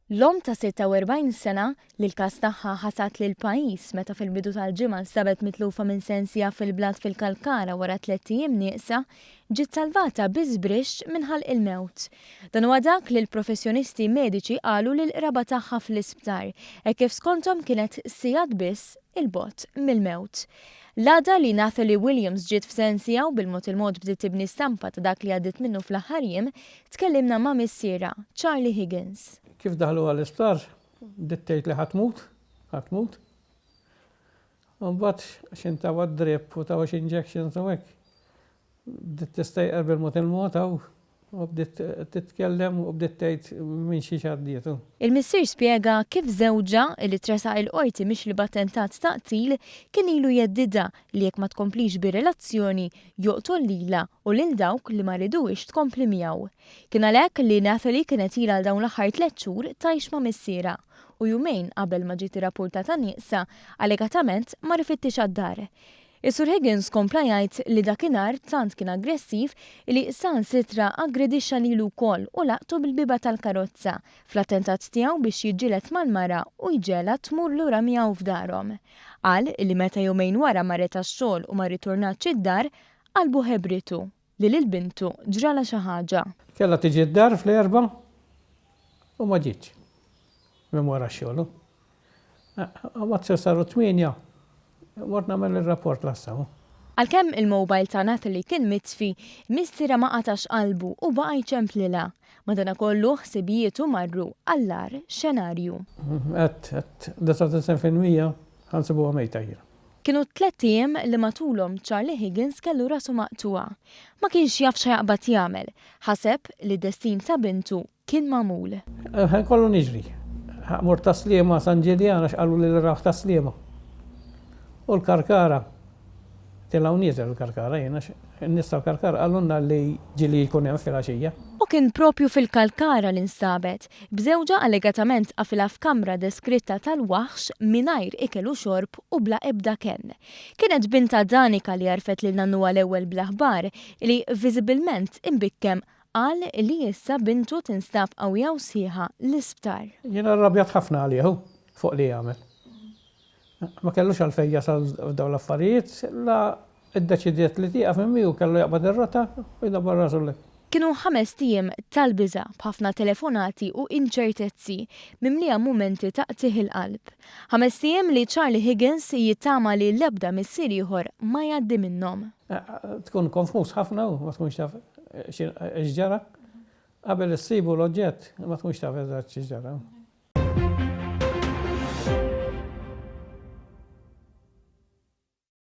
L-omm ta' 46 sena, li l-każ tagħha ħasad lill-pajjiż meta fil-bidu tal-ġimgħa nstabet mitlufa minn sensiha fil-blat fil-Kalkara wara tlett ijiem nieqsa, ġiet salvata bi żbrixx minn ħalq il-mewt. Dan huwa dak li l-professjonisti mediċi qalu lill-qraba tagħha fl-isptar, hekk kif skonthom kienet sigħat biss 'il bogħod mill-mewt. L-għada li Nathalie Williams ġiet f'sensiha u bil-mod il-mod bdiet tibni stampa ta' dak li għaddiet minnu fl-aħħar jiem, Tkellimna ma' missierha, Charlie Higgins. Kif daħluha l-isptar, bdiet tgħid li ħa tmut, ħa tmut. U mbagħad xi ntawha d-drip u tawha xi injections u hekk. Bdiet tistejqer bil-mod il-mod hawn u bdiet titkellem u bdiet tgħid minn xiex għaddiet. Il-missier spjega kif żewġha, li tressaq il-Qorti mixli b'attentat ta' qtil, kien ilu jheddidha li jekk ma tkomplix bir-relazzjoni, joqtol lilha u lil dawk li ma riduhiex tkompli miegħu. Kien għalhekk li Nathalie kienet ilha għal dawn l-aħħar tlett xhur tgħix ma' missierha u jumejn qabel ma ġiet irrappurtata nieqsa, allegatament mar ifittixha d-dar. Is-Sur Higgins kompla jgħid li dakinhar tant kien aggressiv li saħansitra aggredixxa lilu wkoll u laqtu bil-bieba tal-karozza fl-attentat tiegħu biex jiġġieled mal-mara u jġegħelha tmur lura miegħu f'darhom. Qal li meta jumejn wara marret għax-xogħol u ma rritornatx id-dar, qalbu ħebritu li lil bintu ġralha xi ħaġa. Kellha tiġi d-dar fl-erbgħa u ma ġietx minn wara x-xogħol. Mbagħad se saru t-tmienja, mort nagħmel ir-rapport l-għassa. Għalkemm il-mobile ta' Nathalie kien mitfi, missierha ma qatax qalbu u baqa' jċemplilha. Madanakollu, ħsibijietu marru għall-agħar xenarju. Għedt, għedt, 99% ħa nsibuha mejta jiena. Kienu tlett ijiem li matulhom Charlie Higgins kellu rasu maqtugħa. Ma kienx jaf x'ħa jaqbad jagħmel. Ħaseb li d-destin ta' bintu kien magħmul. Il-ħin kollu niġri. Mort Tas-Sliema San Ġiljan għax qaluli li rawh Tas-Sliema. U l-Karkara, tilgħu nieżel il-Karkara jien għax in-nies tal-Karkara qalulna li ġieli jkun hemm filgħaxija. U kien propju fil-Kalkara li nstabet, b'żewġha allegatament qafilha f'kamra deskritta tal-waħx mingħajr ikel u xorb u bla ebda kenn. Kienet bintha Danica li għarrfet lil nannuha l-ewwel bl-aħbar li viżibilment imbikkem Qal li issa bintu tinstab qawwija u sħiħa l-isptar. Jiena rrabjat ħafna għalih hu fuq li għamel. Ma kellux għalfejn jasal f'dawn l-affarijiet, la ddeċidiet li tieqaf minn miegħu kellu jaqbad ir-rota u jdabbar rasu 'l hemm. Kienu ħamest ijiem tal-biża' b'ħafna telefonati u inċertezzi, mimlija mumenti ta' qtigħ il-qalb. Ħamest ijiem li Charlie Higgins jittama li l-ebda missier ieħor ma jgħaddi minnhom. Tkun konfuż ħafna u ma tkunx taf x'ġara. Qabel issibu l-oġġett ma tkunx taf eżatt x'ġara.